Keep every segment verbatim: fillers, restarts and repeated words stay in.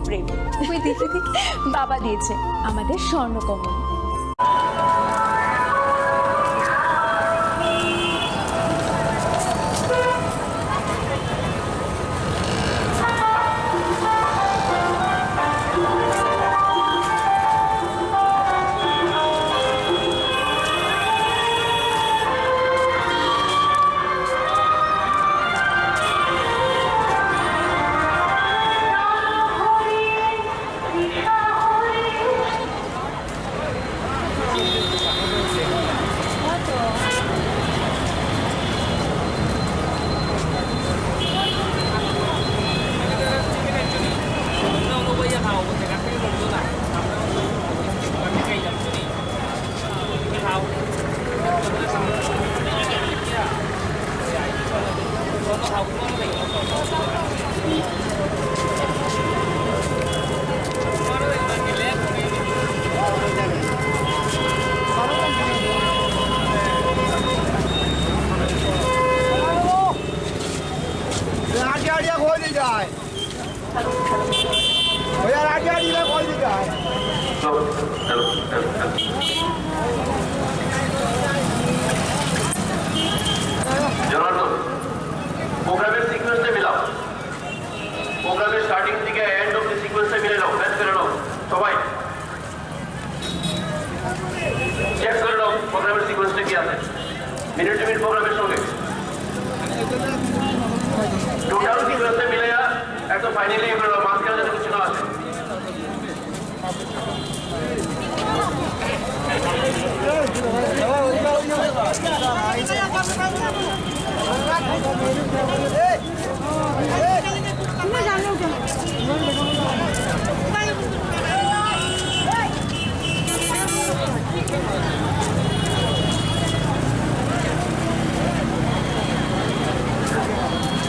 প্রেম। ওই দেখে দেখে বাবা দিয়েছে আমাদের স্বর্ণকমল। आगे आगे खोल दी जाए। भैया, आगे आगे ना खोल दी जाए। জনার্দন, প্রোগ্রামের সিকোয়েন্সটা মিলাও। প্রোগ্রামের স্টার্টিং থেকে এন্ড অফ দি সিকোয়েন্সটা মিলে নাও, ম্যাচ করে নাও সবাই। চেক করে নাও প্রোগ্রামের সিকোয়েন্সটা কি আছে মিনিট টু মিনিট প্রোগ্রামের সঙ্গে। টোটাল সিকোয়েন্সটা মিলে একদম ফাইনালি এগুলো মাঝখানে যাতে কিছু না আসে।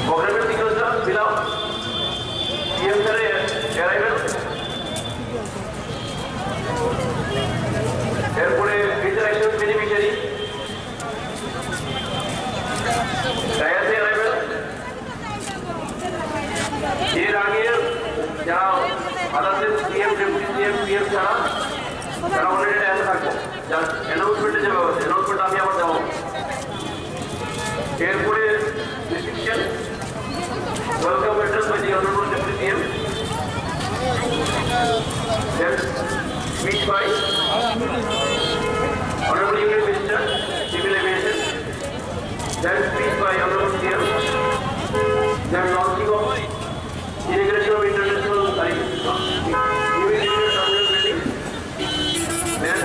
প্রোগ্রামের সিকোয়েন্সটা মিলাও। সিএম স্যারের অ্যারাইভেল। এরপরে ফিউচার অ্যাকশন বেনিফিশিয়ারি। ডায়াসে অ্যারাইভেল। এর আগে যারা others CM, deputy CM, PM ছাড়া তারা অলরেডি ডায়াসে থাকবো। জাস্ট অ্যানাউন্সমেন্টে যাবে, অ্যানাউন্সমেন্ট আমি আবার দেবো। এরপরে reception, welcome address by the Honorable Deputy C M, then speech by Honorable Union Minister, Civil Aviation, then speech by Honorable C M, then launching of inauguration of international, sorry, civil aviation terminal building, then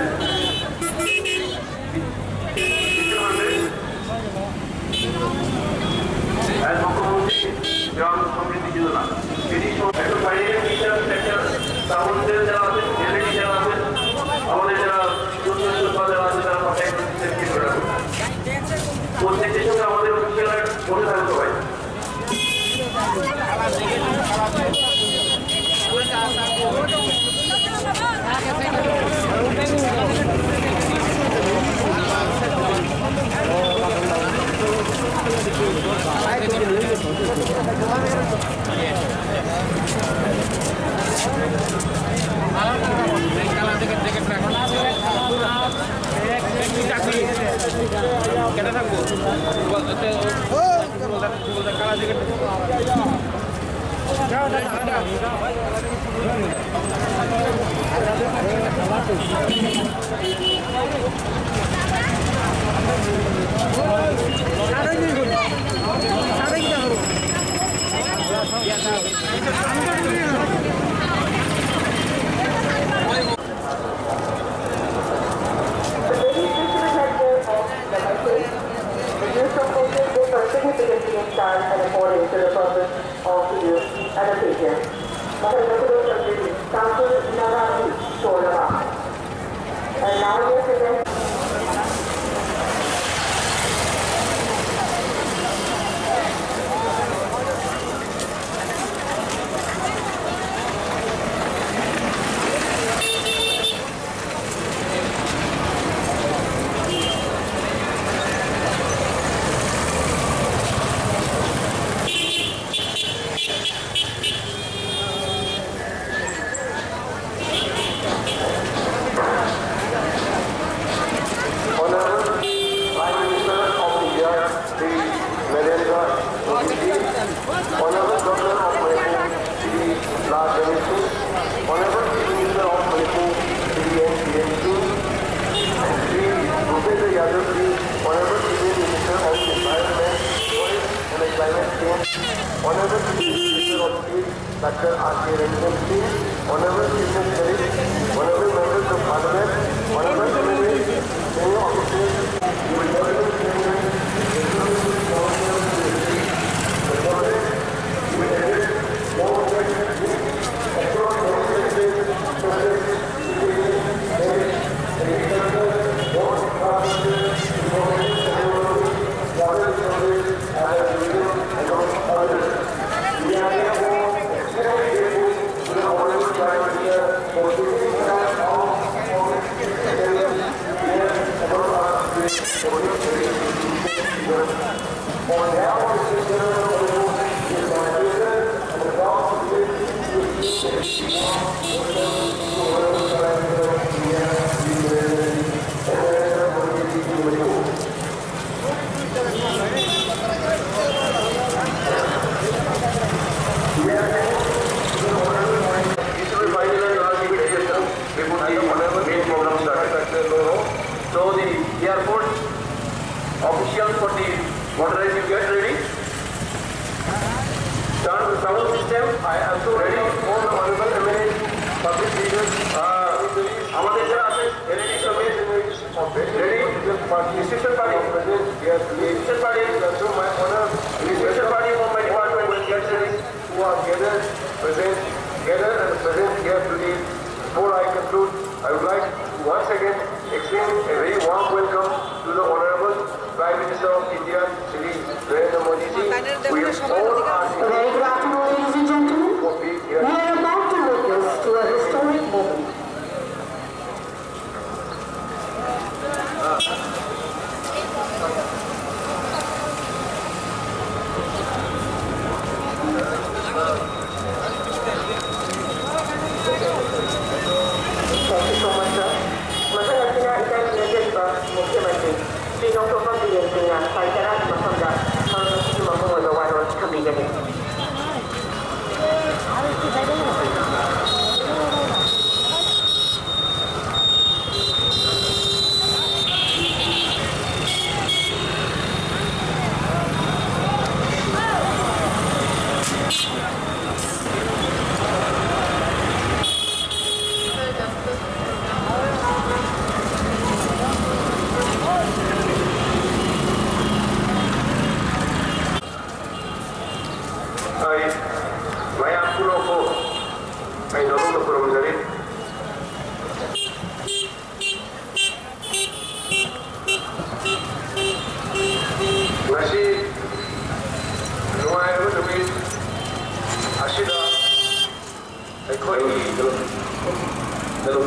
Raj Mishra, Honorable Chief Minister of Manipur, Shri N Biren Singh, and Shri Bhupendra Yadav Ji, Honorable Chief Minister of Environment, Forest and Climate Change, Honorable Chief Minister of State, Doctor R K Ranjan Singh, Honorable Chief Minister, Honorable Members of Parliament, Honorable M L As, senior officials, This is the final and last invitation before the main program starts. So the airport officials for the motorized, you get ready. Turn the sound system. I also ready. All the honorable M L As, public leaders, uh, আমাদের যারা আছেন, ready সবাই। Ready? Institution party. Institution party. Institution party from my department will get ready. Who are gathered, present, gathered and present here today. Before I conclude, I would like to once again extend a very warm welcome to the Honorable Prime Minister of India, Shri Narendra Modi ji. We all are A very good afternoon, ladies and gentlemen. For being here. We are about to witness to a historic moment. Thank you so much, sir. Masang Hasina ikan menyebut Mukhyamantri Shri Doctor Biren Singh-a Saitara Masanga Saraswati Mamung Wadawan Kambigani. Ai, maya pulo ko, ai, no, no, no, no, no, no, Ngasi, nuai abo tumi asida, ai khoi ni dalo, dalo.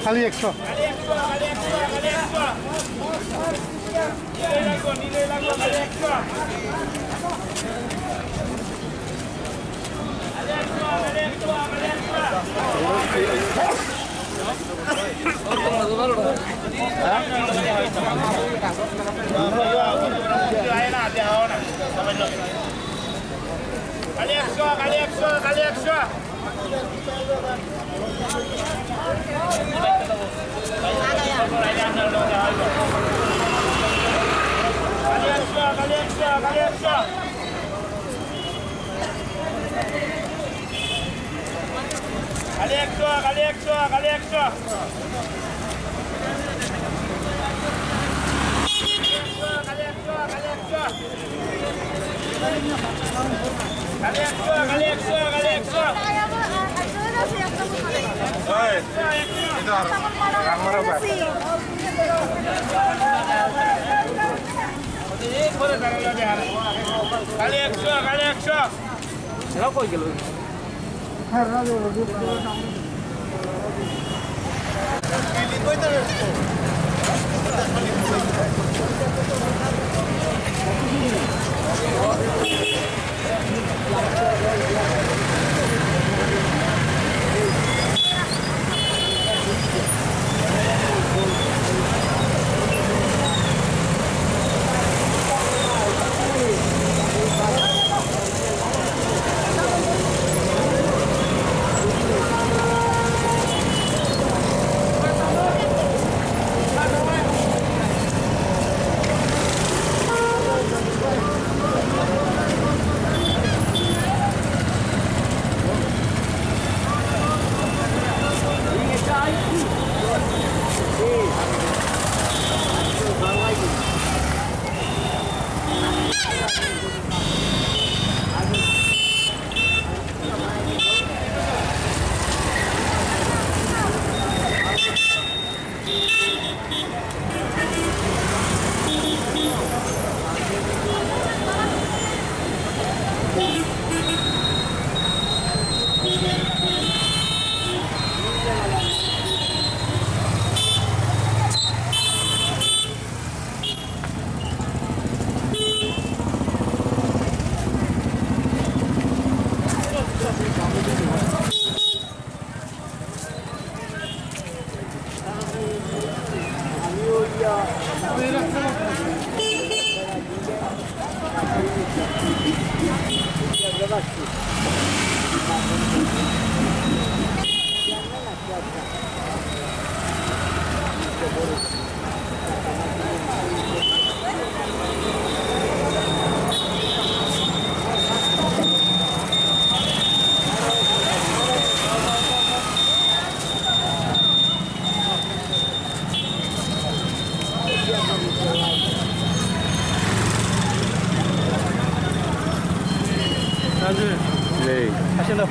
খালি একশো। Kali ekso, kali ekso, kali ekso. Kali ekso, kali ekso, kali ekso. Kali ekso, kali ekso, kali ekso. Kali ekso, kali ekso, kali ekso. Kali ekso, kali ekso, kali ekso. Oi, itu harus. Kali ekso, kali ekso.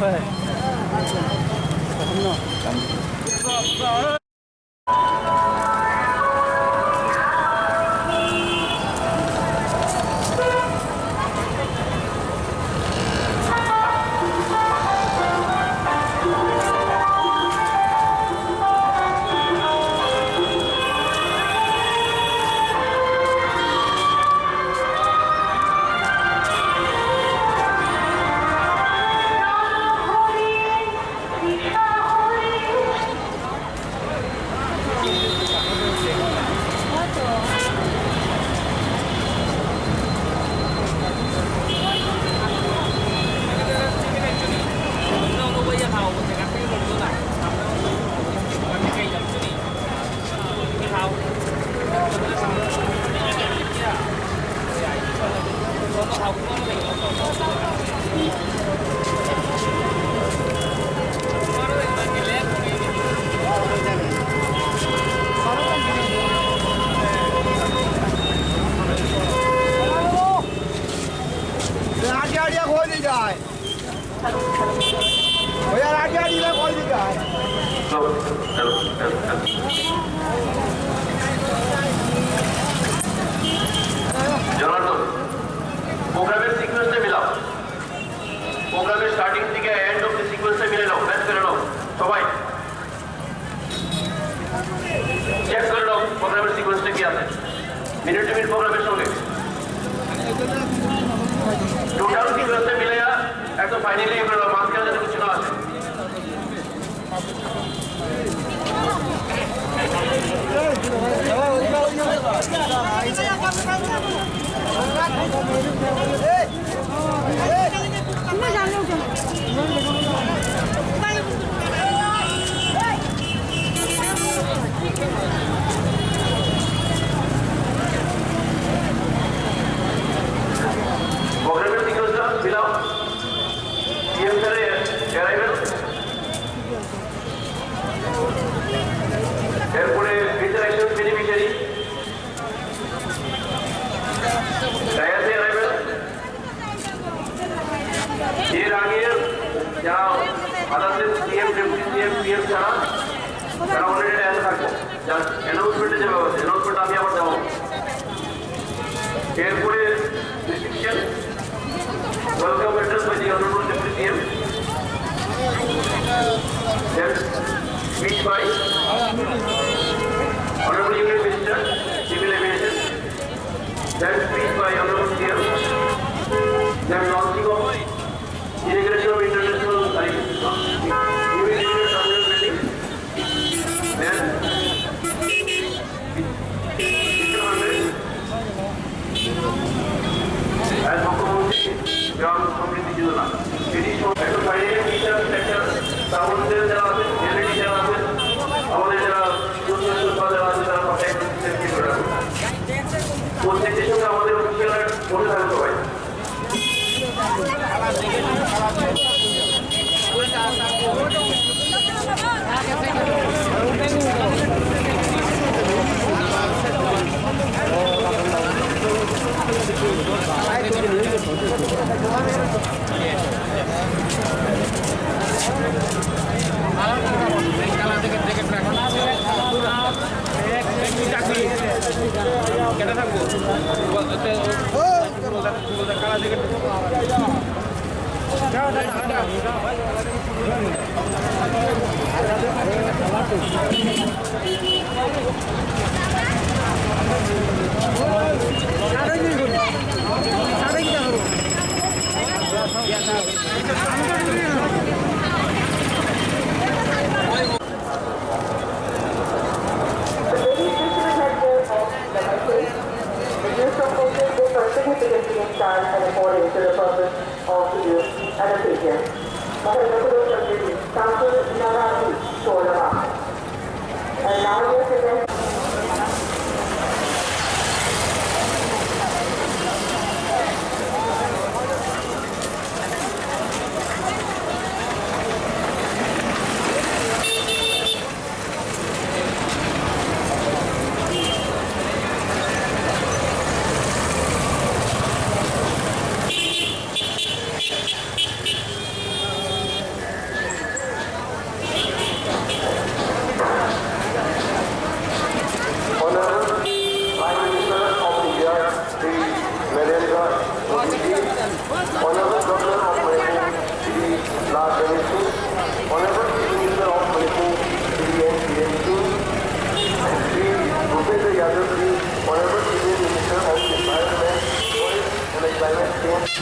Hey. Hello, hello, hello, hello. Janardan, প্রোগ্রামের সিকোয়েন্সটা মিলাও। প্রোগ্রামের স্টার্টিং থেকে এন্ড অবধি সিকোয়েন্সটা মিলে নাও, ম্যাচ করে নাও সবাই। চেক করে নাও প্রোগ্রামের সিকোয়েন্সটা কি আছে, মিনিট টু মিনিট প্রোগ্রামের সঙ্গে। টোটাল সিকোয়েন্সটা মিলে একদম ফাইনালি এগুলো মাঝখানে যাতে কিছু না আছে। প্রোগ্রামের সিকোয়েন্সটা মিলাও। সিএম স্যারের অ্যারাইভেল, এরপরে ফিচার অ্যাকশন বেনিফিশিয়ারি, ডায়াসে অ্যারাইভেল। এর আগে যারা ফাদারদের সিএম, ডেপুটি সিএম, পিএম ছাড়া তারা অলরেডি ডায়াসে থাকবো। জাস্ট অ্যানাউন্সমেন্টে যে ব্যবস্থা, অ্যানাউন্সমেন্ট আমি আবার দেওয়া হবে। এরপরে reception, welcome address by the Honorable Deputy CM, then speech by Honorable Union Minister, Civil Aviation, then speech by Honorable CM, then launching of Inauguration of International, sorry, New Terminal Building, then Mister Hundred, and মুখ্যমন্ত্রী গ্রাম সমৃদ্ধি যোজনা। এটি সব একটা finally teacher sector আমাদের যারা আছে, এলইডি যারা আছে, আমাদের যারা যোদ্ধা যোদ্ধা যারা আছে, তারা পাঠায় প্রত্যেকটির সঙ্গে আমাদের অফিসিয়াল বসে থাকতে হয়। কেটে থাকবো। The very special headgear of the Michael, the use of coaches differ significantly in style and according to the purpose of the use and occasion. Mohammed Kudur Sanjay, Samson Nagati, Sola. And now we are presenting Honorable Prime Minister of India, Shri Narendra Modi ji, Honorable Governor of Manipur, Shri La Ganesh Singh, Honorable Chief Minister of Manipur, Shri N Biren Singh, and Shri Bhupendra Yadav ji, Honorable Chief Minister of Environment, Forest and Climate Change,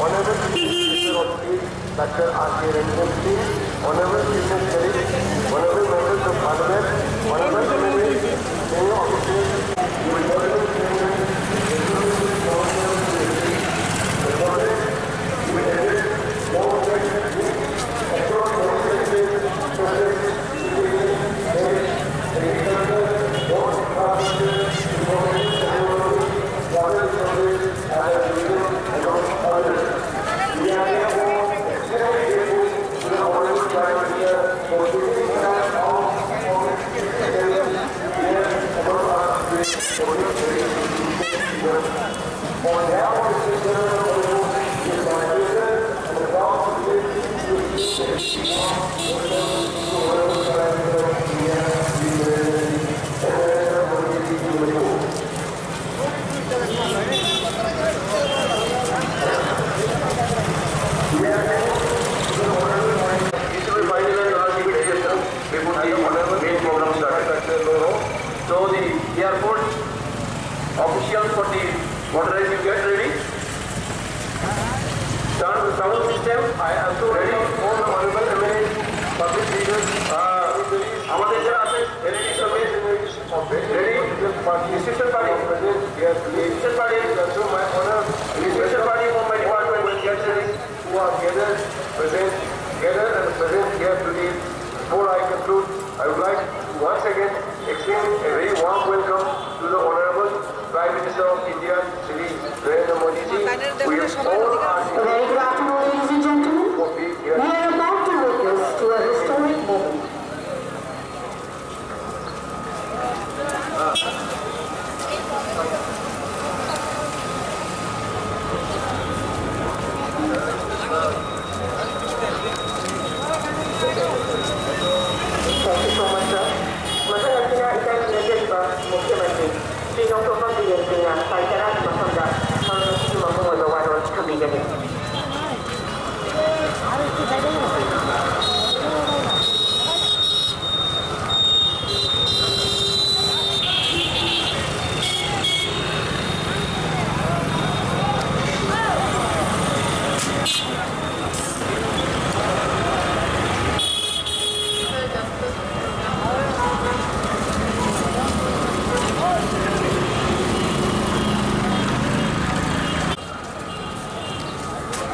Honorable Chief Minister of State, Doctor R K Ranjan Singh, Honorable Chief Minister, Honorable Members of Parliament, Honorable Chief Minister, senior officials, It will be final and last invitation before the main program started. So the airport officials for the motorized, you get ready. Sound, sound system, I also ready. All the honorable M L As, public leaders, uh, আমাদের যারা আছেন, এলইডি সামনে, ready? Reception party, reception party, reception party from my department, get ready. Who are gathered, present, gathered and present here today. Before I conclude, I would like to once again extend a very warm welcome to the Honorable Prime Minister of India, Shri Narendra Modi ji. We all are Very good afternoon, ladies and gentlemen. We are about to witness to a historic moment. Thank you so much, sir. Masalah sina ikan media di bawah Mukhyamantri Shri Doctor Biren Singh Paitara di Masanda, kalau mesti mampu membawa warung kami jadi.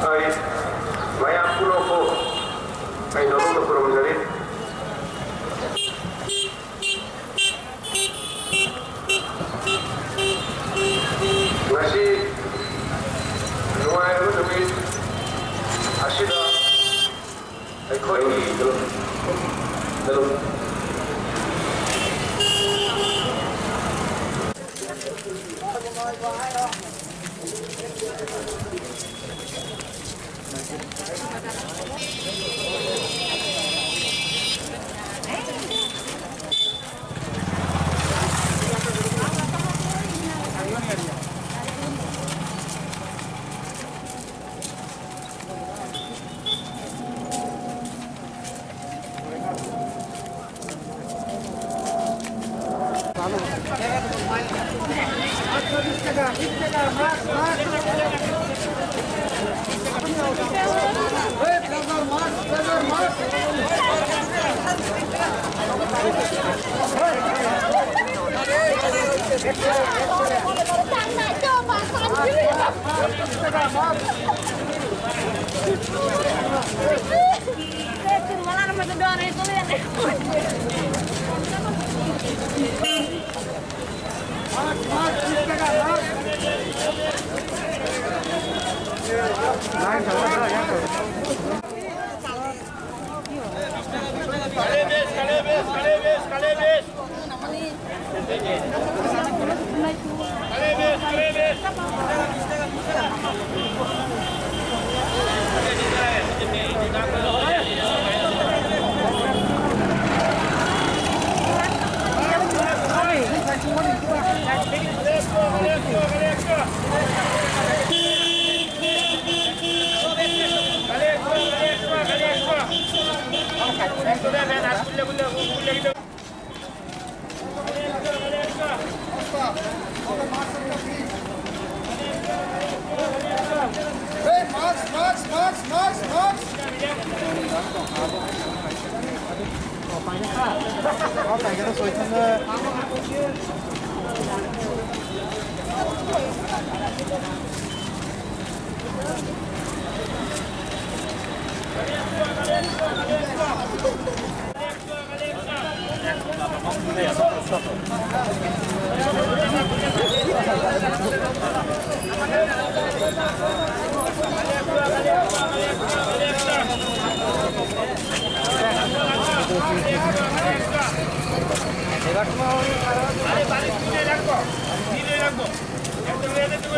Hai, mai ang kulo ko. Hai, nolong no kurang jari. Ngasi, nua yang tu ni, asida. Hai, koi ni, dalam, dalam.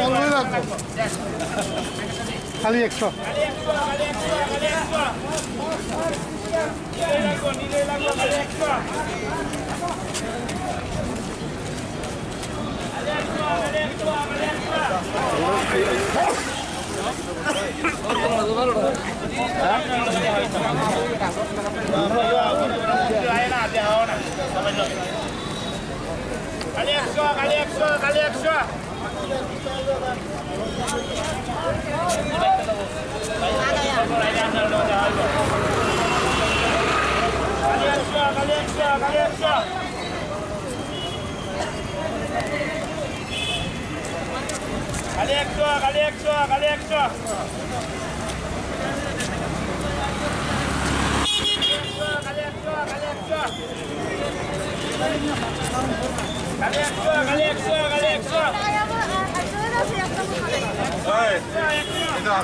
পনেরোই লাগবো। খালি একশো। খালি একশো, খালি একশো, খালি একশো। খালি একশো, খালি একশো। খালি একশো, খালি একশো, খালি একশো। এই, এই তো আর,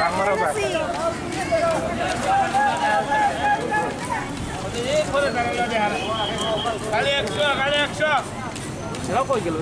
আমার ব্যাগ। খালি একশো, খালি একশো। এরা কই গেল?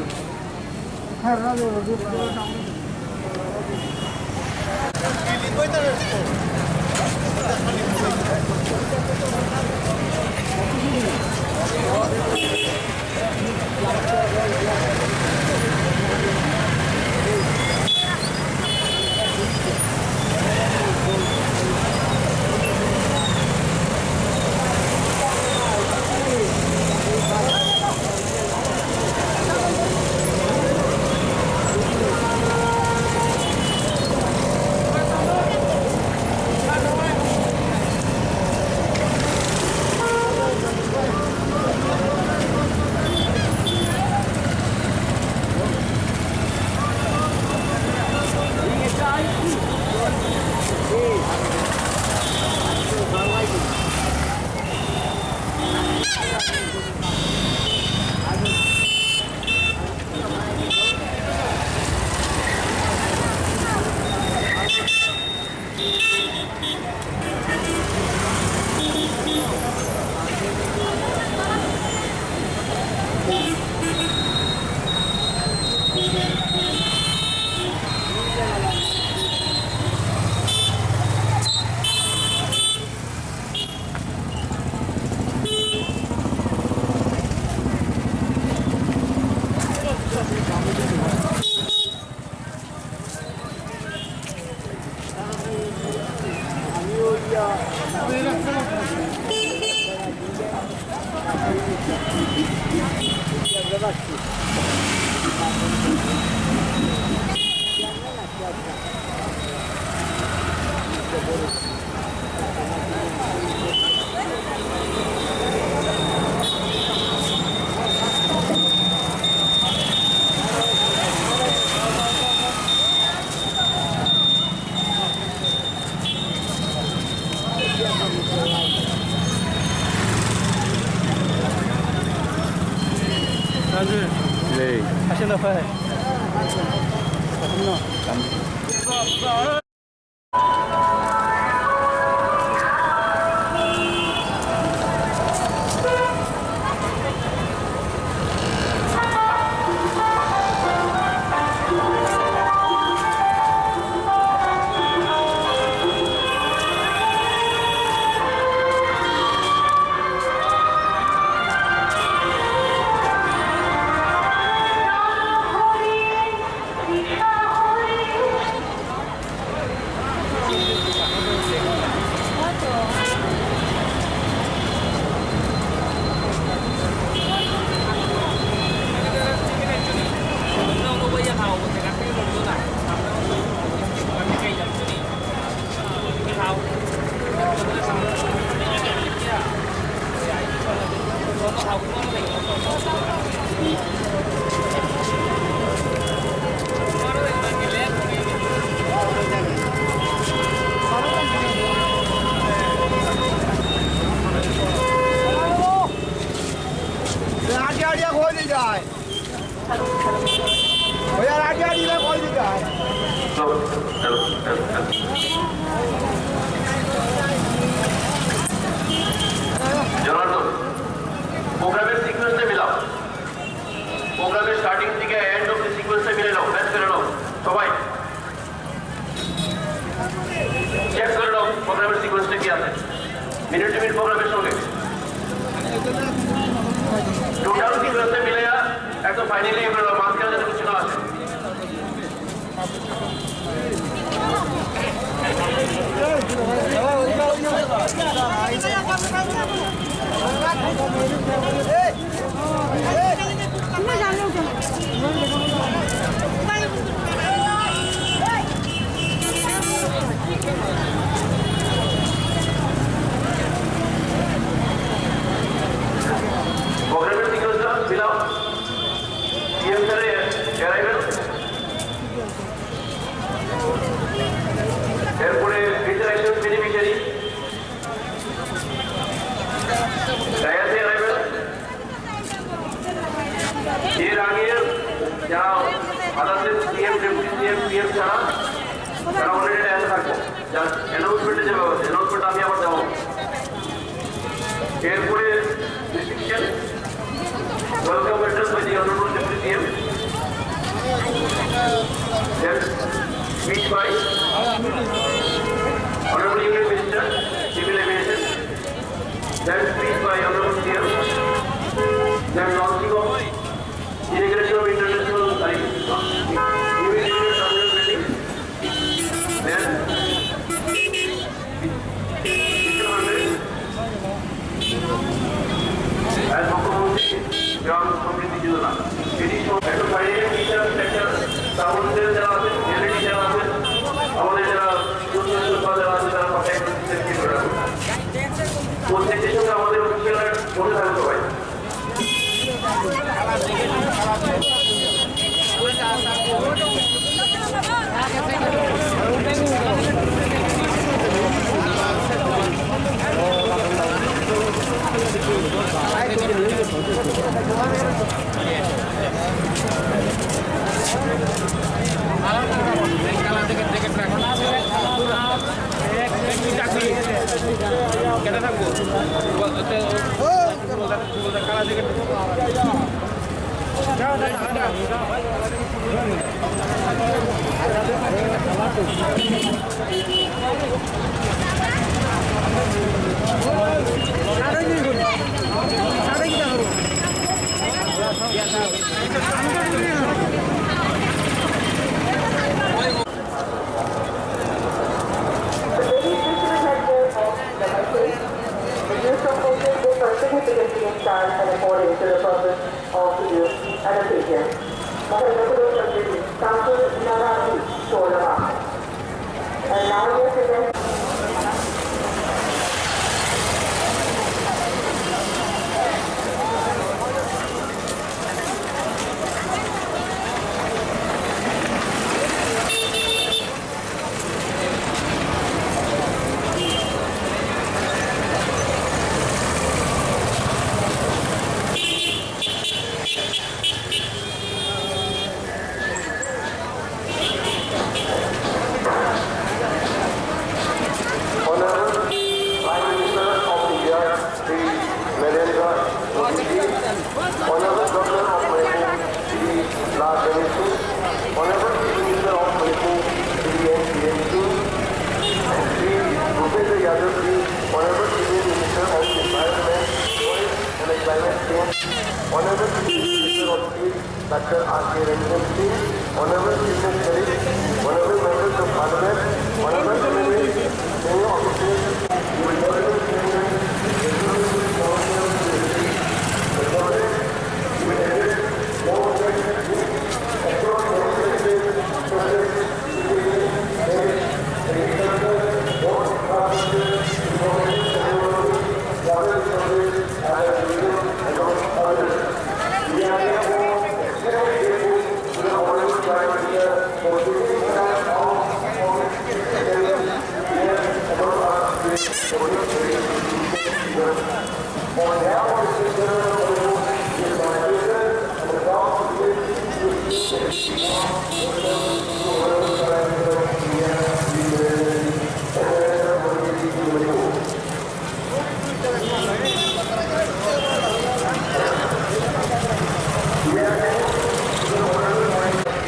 Hey. আগে আগে হয়ে যায়। ওই আর আগে আগে না কই দিতে হয়। জনার্দন, প্রোগ্রামের সিকোয়েন্সটা মিলাও। প্রোগ্রামের স্টার্টিং থেকে এন্ড অফ দি সিকোয়েন্সটা মিলে নাও, ম্যাচ করে নাও সবাই। চেক করে নাও প্রোগ্রামের সিকোয়েন্সটা কি আছে মিনিট টু মিনিট প্রোগ্রামের সঙ্গে। টোটাল সিকোয়েন্সটা মিলে একদম ফাইনালি এগুলো মাঝখানে যাতে কিছু না আসে। Honorable Minister, below, C M sir arrival. এরপরে Future Action Beneficiary, ডায়াসে arrival। এর আগে যারা আদালতের সিএম, ডেপুটি সিএম, পিএম ছাড়া তারা অলরেডি ডায়াসে থাকবো। জাস্ট অ্যানাউন্সমেন্টে যাবে, অ্যানাউন্সমেন্ট আমি আবার দেবো। এরপরে reception, welcome address by the Honorable Deputy C M, then speech by Honorable Union Minister, Civil Aviation, then speech by Honorable C M, then launching of Inauguration of International, sorry, New Engineering Terminal Building, then Mission hundred, and মুখ্যমন্ত্রী গ্রাম সমৃদ্ধি যোজনা। এটি সব একটা final teacher sector, তার মধ্যে যারা আছেন, জেলে টিচার আছেন, আমাদের যারা জুনিয়র সুপার যারা আছেন, তারা সবাই একটু সেফটি করে রাখুন। প্রত্যেকটির সঙ্গে আমাদের অফিসিয়াল বসে থাকতে হয়। The very physical health of the country, the use of social will significantly in time and according to the purpose of the use and occasion. Council Nagari Sola. And now we are presenting Honorable Prime Minister of India, Shri Narendra Modi ji, Honorable Governor of Manipur, Shri La Ganesan, Honorable Chief Minister of Manipur, Shri N Biren Singh, and Shri Bhupendra Yadav ji, Honorable Chief Minister of Environment, Forest and Climate Change, Honorable Chief Minister of State, Doctor R K Ranjan Singh, Honorable Chief Minister, Honorable Members of Parliament, Honorable Chief Minister, senior officials,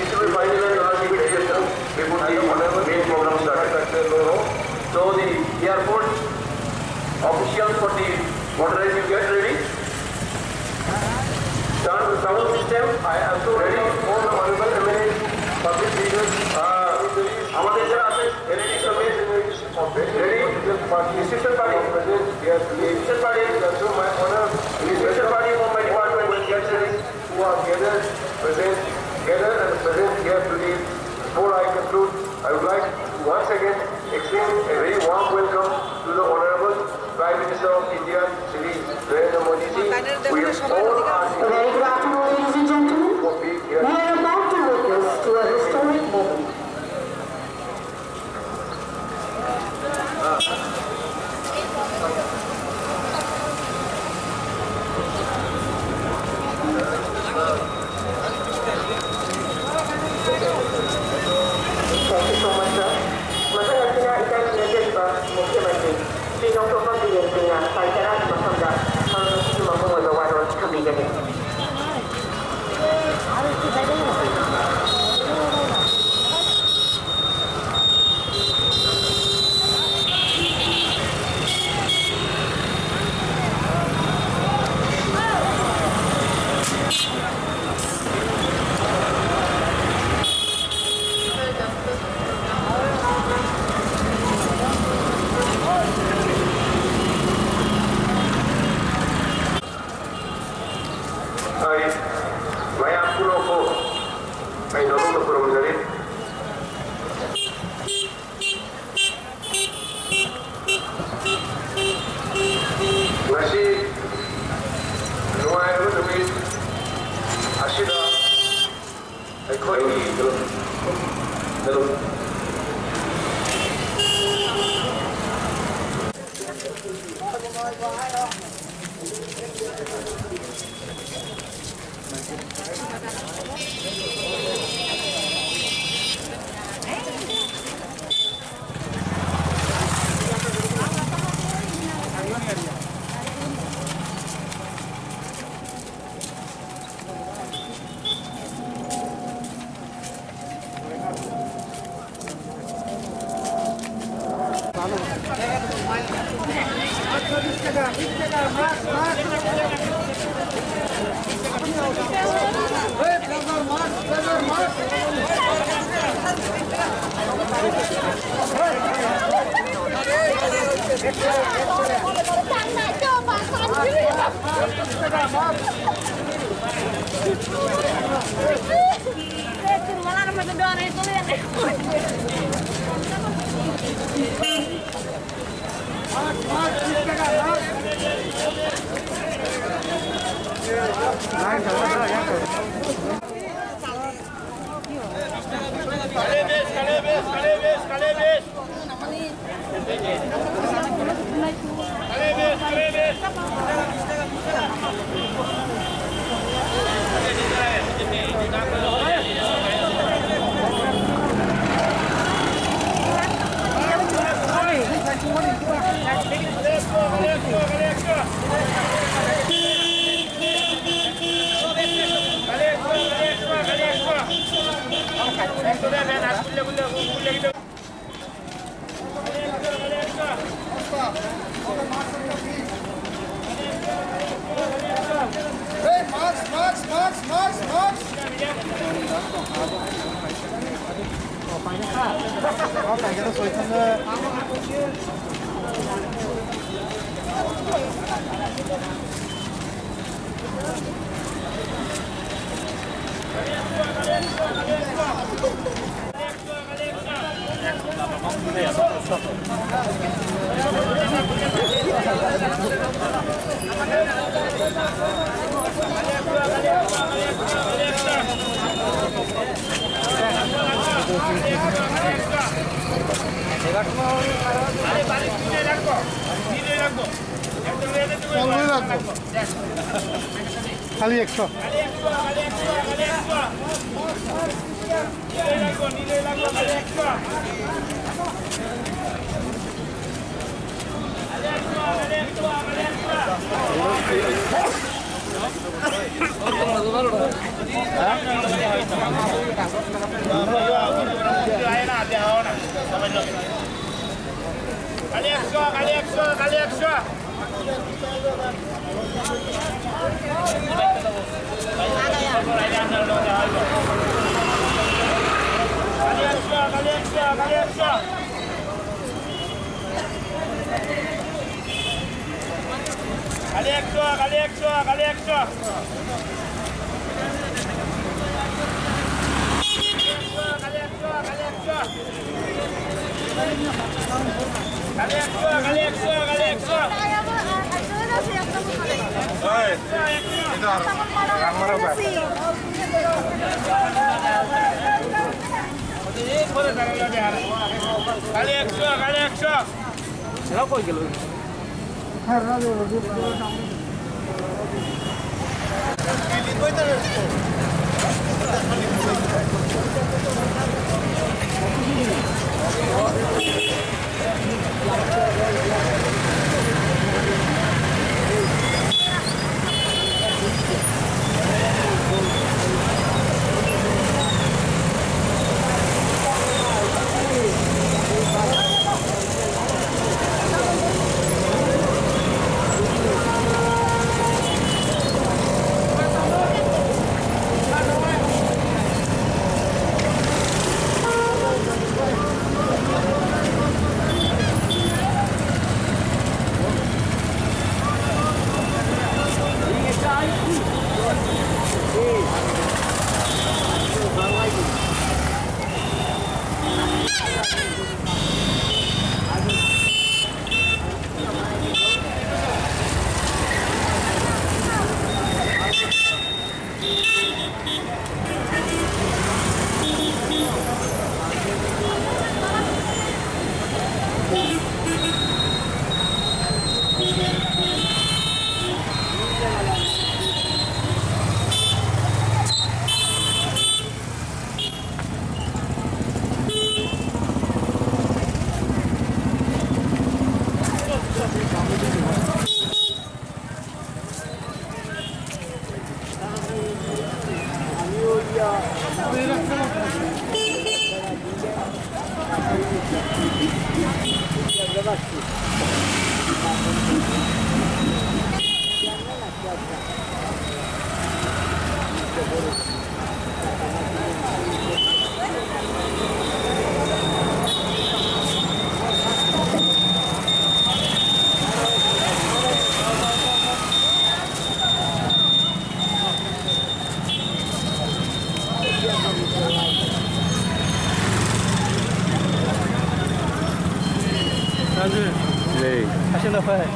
It will be final and last before the main program started. So the airport officials for the motorized, you get ready. Institution party, President, here today. Institution party, also my honor, Institution party from my department, who are gathered, present, gathered and present here today. Before I conclude, I would like to once again extend a very warm welcome to the Honorable Prime Minister of India, Shri Narendra Modi ji. We all are A very good afternoon, ladies and gentlemen. For being here. We are about to witness to a historic moment. Thank you so much, sir. Masang Hasina ikan India ba Mukhyamantri Shri Doctor Biren Singh Paitara Masanga Sarvaswati Mamung Weba Waro Kambigani. Hai, maya pulo ko, hai, nono no kurang jadi. Ngasi, nuai, anu demi, asida. খালি একশো। খালি একশো, খালি একশো, খালি একশো। খালি একশো, খালি একশো। খালি একশো, খালি একশো, খালি একশো। এই, এটা রাখমারা ভাই। খালি একশো, খালি একশো। এরা কই গেল? Hey.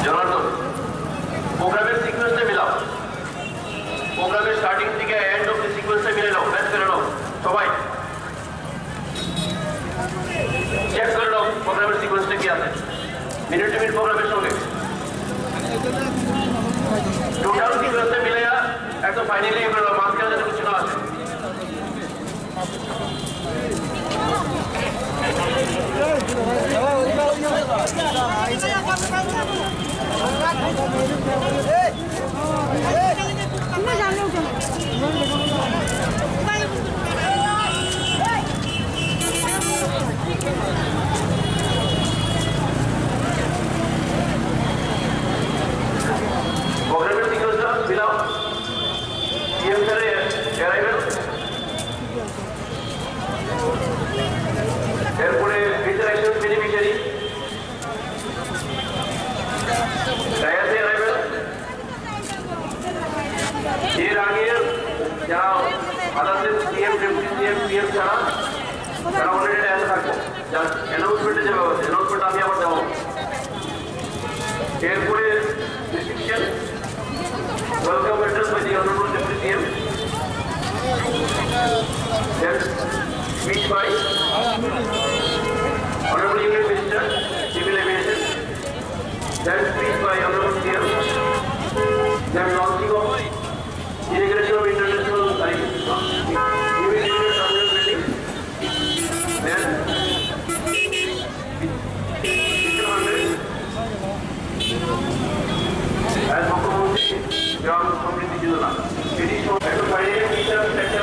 জনার্দন, প্রোগ্রামের সিকোয়েন্সটা মিলাও। প্রোগ্রামের স্টার্টিং থেকে এন্ড অবধি সিকোয়েন্সটা মিলে নাও, ম্যাচ করে নাও সবাই। চেক করে নাও প্রোগ্রামের সিকোয়েন্সটা কি আছে, মিনিট টু মিনিট প্রোগ্রামের সঙ্গে। টোটাল সিকোয়েন্সটা মিলে একটা ফাইনালি এগুলো মাঝখানে যাতে কিছু না আছে। প্রোগ্রামের সিকোয়েন্সটা মিলাও। এরপরে reception, welcome address by the Honorable Deputy C M. Then speech by Honorable Union Minister, Civil Aviation. Then speech by Honorable C M. Then launching of Inauguration of International, sorry, New International Terminal Building. Then, Mister Andre, as Mukhyamantri Gram Samriddhi Yojana, এটি সব একটা finance teacher, একটা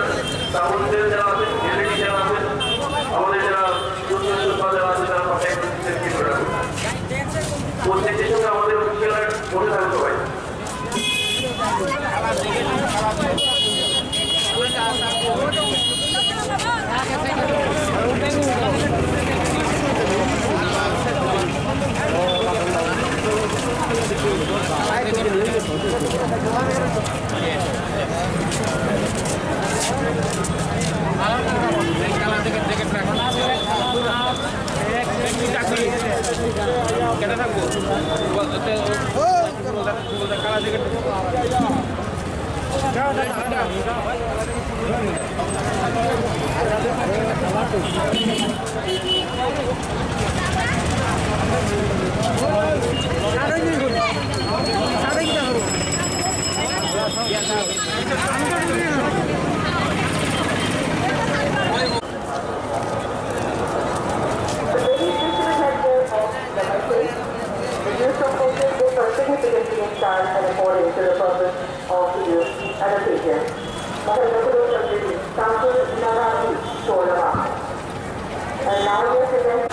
সাউন্ডের যারা আছেন, এলইডি যারা আছেন, আমাদের যারা যোদ্ধা যোদ্ধা যারা আছেন, তারা কন্ট্যাক্ট করতে চেষ্টা করবেন। প্রত্যেকটির সঙ্গে আমাদের অফিসিয়াল বসে থাকতে হয়। The very physical health of the country, the use of social goods are significantly in charge and according to the purpose of the use and occasion. Mohammed Rasul Nagari, Samsul Nagari, Sholava. And now we are presenting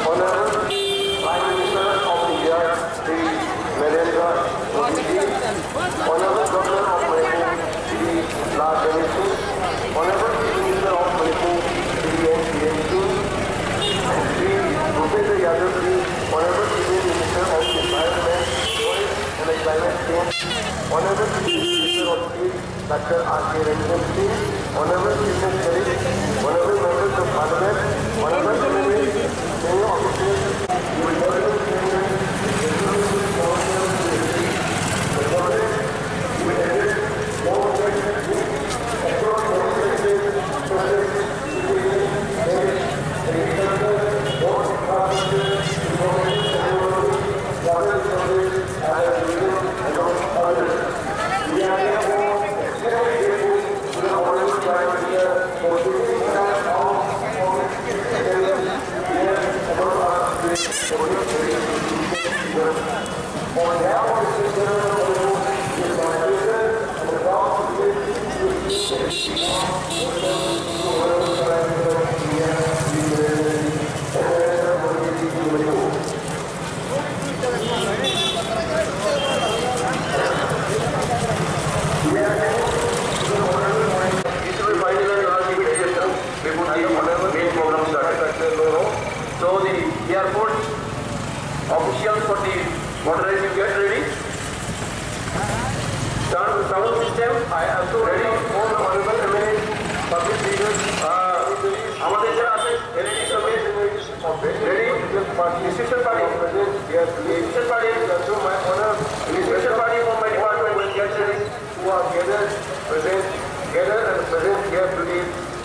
Honorable Prime Minister of India, Shri Narendra Modi ji, Honorable Governor of Manipur, Shri La Ganesh Singh, Honorable Chief Minister of Manipur, Shri N Biren Singh, and Shri Bhupendra Yadav ji, Honorable Chief Minister of Environment, Forest and Climate Change, Honorable Chief Minister of State, Doctor R K Ranjan Singh, Honorable Chief Minister, Honorable Members of Parliament, Honorable Chief Minister, senior officials, This is the final and last invitation before the main program started. So the airport officials for the motorized, you get ready. Sound, sound system, I also ready. All the honorable M L As, public leaders, uh, আমাদের যারা আছেন, এলইডি সঙ্গে ready, reception party, reception party, reception party from my department, who are gathered, present, gathered and present here today.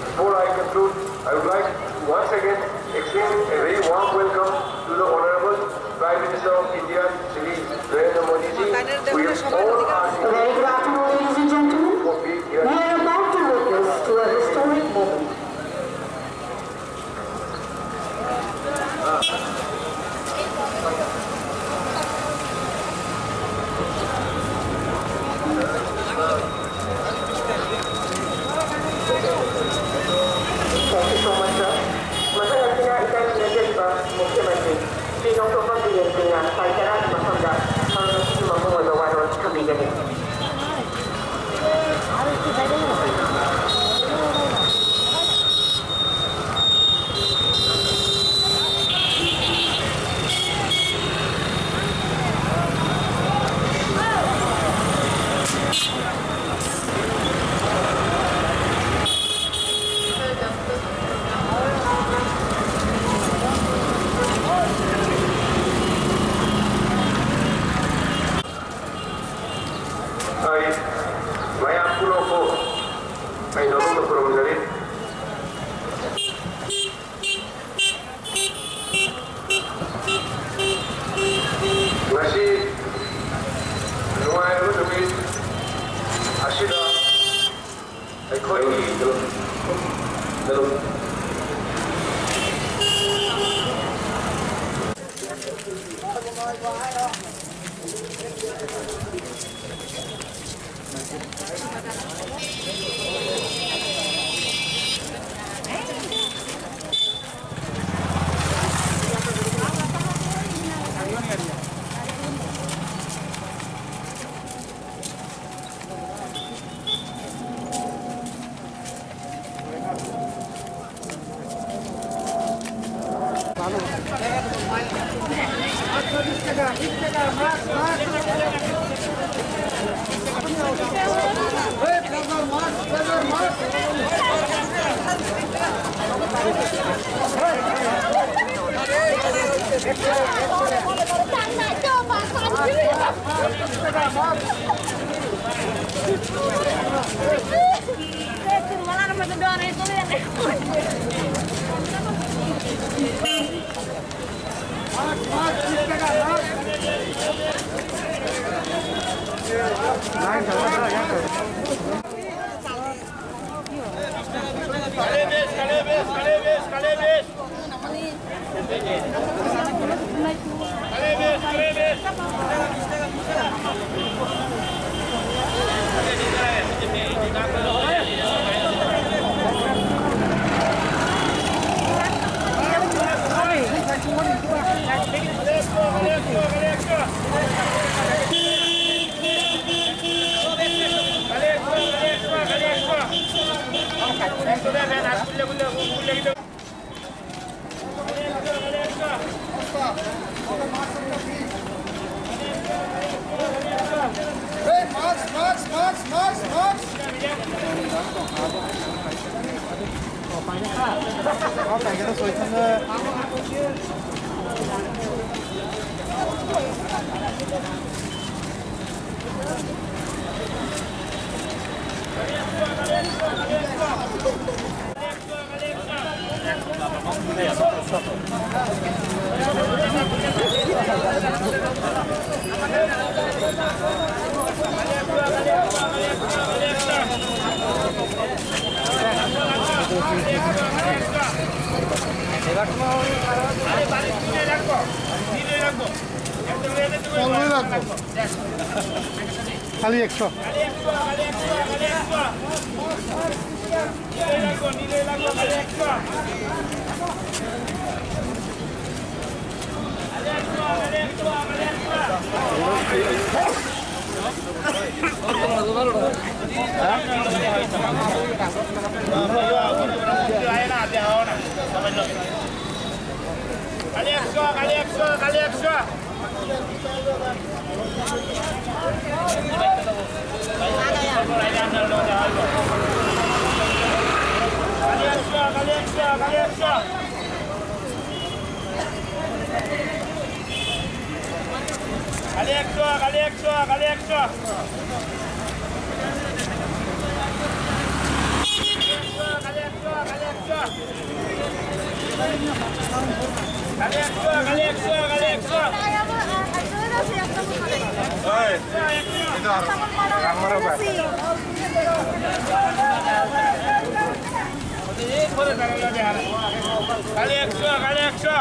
Before I conclude, I would like to once again extend a very warm welcome to the Honorable Prime Minister of India, Shri Narendra Modi ji. We all are A very good afternoon, ladies and gentlemen. We are about to witness to a historic moment. Thank you so much, sir. Masang Hasina, Indian Union Mukhyamantri, Shri Doctor Biren Singh, Saitara, Masanga. Hey, march, march, march, march, march. পনেরোই লাগবো। খালি একশো। খালি একশো, খালি একশো, খালি একশো। Kali ekso, kali ekso, kali ekso. Kali ekso, kali ekso, kali ekso. Oi, itu harus. Kali ekso, kali ekso.